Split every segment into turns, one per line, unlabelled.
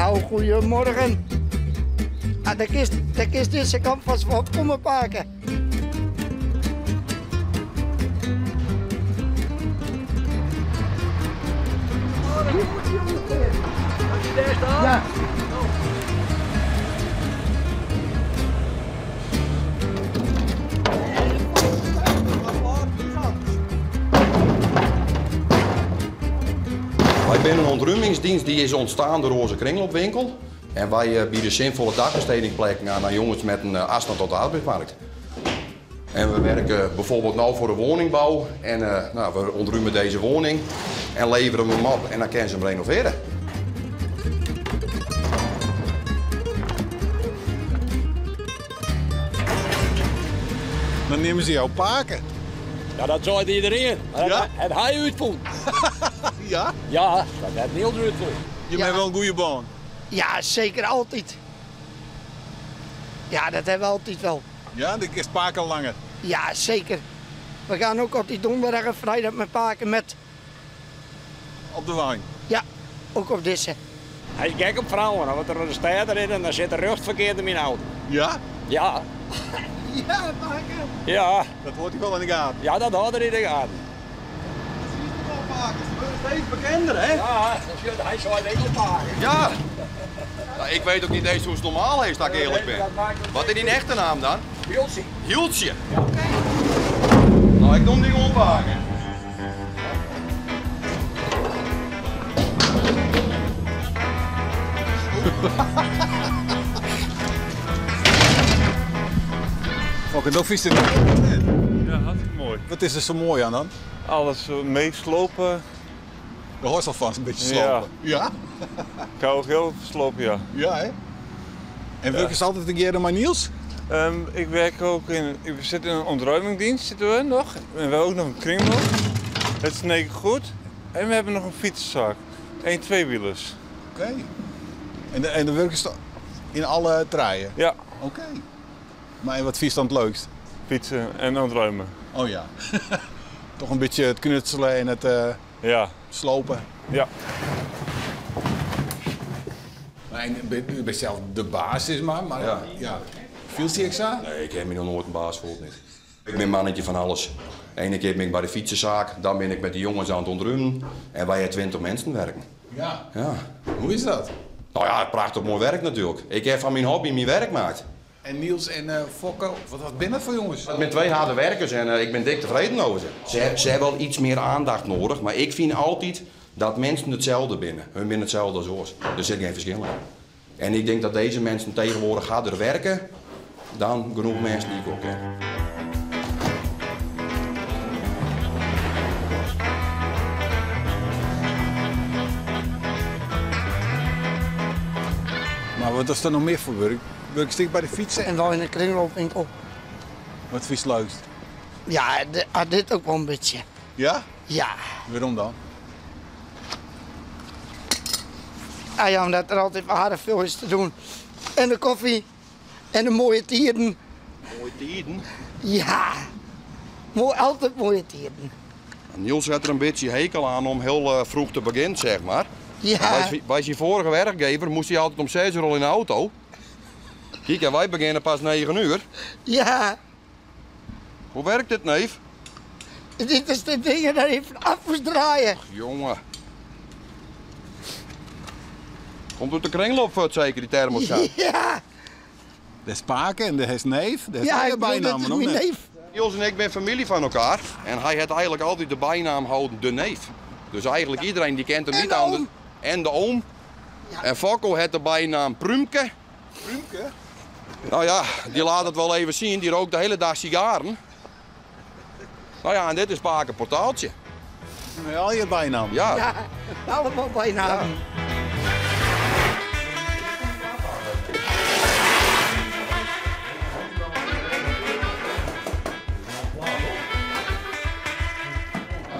Nou, goedemorgen. Ah, daar kist, daar kist deze kant vast voor komen pakken.
Daar staan?
Ja.
Wij zijn een ontruimingsdienst die is ontstaan door onze kringloopwinkel. En wij bieden zinvolle dagbestedingplekken aan jongens met een afstand tot de arbeidsmarkt. En we werken bijvoorbeeld nu voor de woningbouw. En nou, we ontruimen deze woning en leveren hem op en dan kunnen ze hem renoveren.
Dan nemen ze jouw paken.
Ja, dat zei iedereen. Maar
Ja?
Dat het hij uitvond.
Ja?
Ja, dat heeft Niels uitvond.
Je
Ja.
bent wel een goede baan.
Ja, zeker altijd. Ja, dat hebben we altijd wel.
Ja, de is paken langer.
Ja, zeker. We gaan ook op die donderdag en vrijdag met paken met.
Op de wijn.
Ja, ook op deze.
Hij is gek op vrouwen, want er een stijder in en dan zit de rug verkeerd in mijn auto.
Ja?
Ja,
Ja, paken.
ja,
Dat hoort hij wel in de gaten.
ja, dat had er in de gaten.
Ze worden steeds bekender, hè?
Ja, hij zou het ook paken.
Ja. Nou, ik weet ook niet eens hoe het normaal is, dat ik eerlijk ben. Wat is die echte naam dan?
Hieltje.
Hieltje. Nou, ik noem die gewoon Paken.
Oké, dat is het.
Ja, hartstikke mooi.
Wat is er zo mooi aan dan?
Alles meeslopen.
De hoort al vast een beetje slopen. Ja?
Ik hou ook heel veel slopen, ja.
Ja, hè? En werken ze altijd een keer maar Niels?
Ik werk ook in... Ik zit in een ontruimingdienst, zitten we nog. En we hebben ook nog een kringloop. Het sneek goed. En we hebben nog een fietszaak. 1 tweewielers.
Oké. En dan werken ze in alle treien?
Ja,
Oké. Maar en wat vind je dan het leukst?
fietsen en ontruimen.
Oh ja. Toch een beetje het knutselen en het
Ja,
slopen.
ja.
Maar en u bent zelf de baas, is maar. Maar
Ja.
ja. Viel die extra?
Nee, ik heb me nog nooit een baas voeld niet. Ik ben mannetje van alles. Ene keer ben ik bij de fietsenzaak, dan ben ik met de jongens aan het ontruimen. En wij hebben 20 mensen werken.
Ja.
Ja.
Hoe is dat?
Nou ja, prachtig mooi werk natuurlijk. Ik heb van mijn hobby mijn werk gemaakt.
En Niels en Fokko, wat ben dat voor jongens?
Ik ben twee harde werkers en ik ben dik tevreden over ze. Ze hebben wel iets meer aandacht nodig, maar ik vind altijd dat mensen hetzelfde binnen. Hun binnen hetzelfde als ons. Er zit geen verschil in. En ik denk dat deze mensen tegenwoordig harder werken dan genoeg mensen die ik ook ken.
Maar wat is er nog meer voor werk? Werk ik bij de fietsen?
En dan in de kringloopwinkel.
Wat vind je het leukst?
Ja, dit ook wel een beetje.
Ja?
Ja.
Waarom dan?
Ah ja, omdat er altijd aardig veel is te doen. En de koffie. En de mooie tieren.
Mooie tieren?
Ja. Mooi, altijd mooie tieren.
Niels had er een beetje hekel aan om heel vroeg te beginnen, zeg maar.
Ja.
Bij zijn vorige werkgever moest hij altijd om 6 uur al in de auto. Kijk, en wij beginnen pas 9 uur.
Ja.
Hoe werkt dit, neef?
Dit is de dingen dat je af moest draaien.
Ach, jongen. Komt uit de kringloop zeker, die thermostat?
Ja.
Dat is Paken en dat is neef. Dat is
Ja,
je
ik bedoel,
bijnaam,
dat is
nog
mijn
net.
neef.
Niels en ik zijn familie van elkaar. En hij had eigenlijk altijd de bijnaam houden de neef. Dus eigenlijk iedereen die kent hem
En
niet
de
anders.
oom.
En de oom.
Ja.
En Fokko had de bijnaam Prumke.
Prumke?
Nou ja, die laat het wel even zien. Die rookt de hele dag sigaren. Nou ja, en dit is Paken Portaaltje.
Met al je bijnaam.
Ja.
Ja, allemaal bijnamen.
Ja.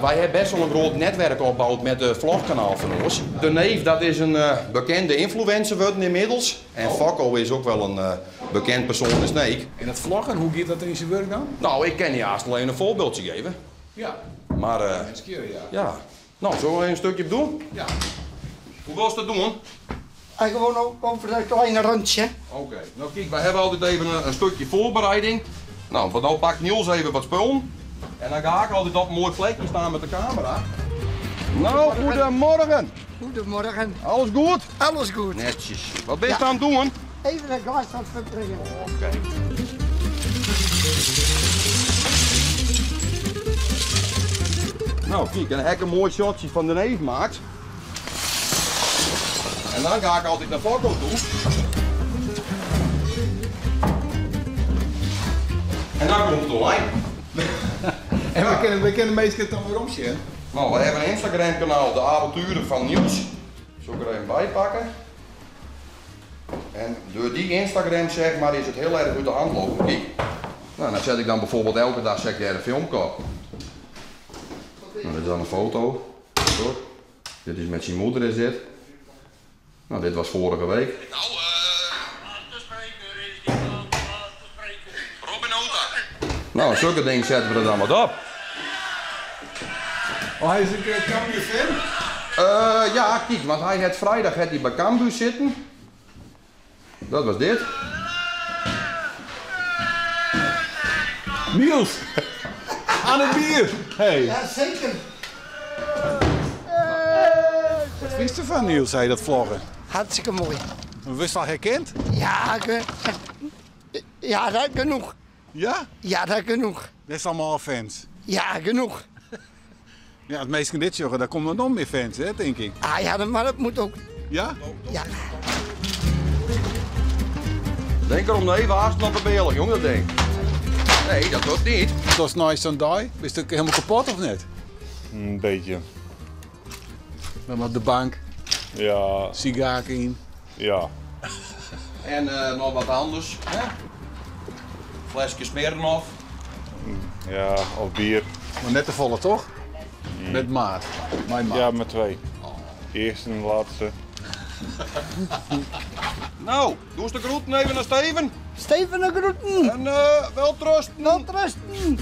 Wij hebben best wel een groot netwerk opgebouwd met de vlogkanaal van ons. De neef, dat is een bekende influencer worden inmiddels. En Fokko is ook wel een bekend persoon in Sneek.
En dat vloggen, hoe gaat dat in zijn werk dan?
Nou, ik kan je haast alleen een voorbeeldje geven.
Ja.
Maar,
Eens keer, ja.
ja. Nou, zullen we een stukje doen?
Ja.
Hoe was dat doen?
En gewoon ook over dat kleine randje.
Oké, nou kijk, wij hebben altijd even een stukje voorbereiding. Nou, want nou pakt Niels even wat spullen. En dan ga ik altijd op een mooi plekje staan met de camera. Nou, goedemorgen.
Goedemorgen.
Alles goed?
Alles goed.
Netjes. Wat ben je
Ja.
aan het doen?
Even een glas aan het verbrengen.
Oké. Nou, kijk, en dan heb ik een mooi shotje van de neef gemaakt. En dan ga ik altijd naar Fokko toe. En dan komt het online.
En we kennen de meesten het dan weer omzien.
Nou, we hebben een Instagram kanaal, de avonturen van Niels. Zal ik er even bij pakken. En door die Instagram zeg maar is het heel erg uit de hand lopen. Kijk. Nou, dan zet ik dan bijvoorbeeld elke dag zet ik daar een filmpje op. Nou, dit is dan een foto. Zo. Dit is met zijn moeder is dit. Nou, dit was vorige week. Nou, Robin Ota. Nou, zulke dingen zetten we er dan wat op.
Oh, hij is een keer Cambuur fan?
Ja, kijk, want hij had vrijdag had hij bij Cambuur zitten. Dat was dit.
Niels! Aan het bier! Hey.
Ja, zeker.
Wat wist je van Niels, hij dat vloggen?
Hartstikke mooi.
Wist al herkend?
Ja, ja, dat genoeg.
Ja?
Ja, dat genoeg.
Dat is allemaal al fans.
Ja, genoeg.
Ja, het meeste dit jongen, daar komen nog meer fans, hè, denk ik.
Ah ja, maar dat moet ook.
Ja?
Ja.
Denk erom nee, waar is het op de beelden, jongen, dat ding. Nee, dat doet niet.
Het was nice on die. Is het ook helemaal kapot of net?
Een beetje.
Dan op de bank,
Ja,
sigaar in.
ja.
En nog wat anders. Hè? Flesje Smirnoff.
Ja, of bier.
Maar net te volle, toch? Met maat. Mijn maat.
Ja, met twee. Eerste en de laatste.
Nou, doe eens de groeten even naar Steven.
Steven de groeten.
En wel trusten.
Wel trusten.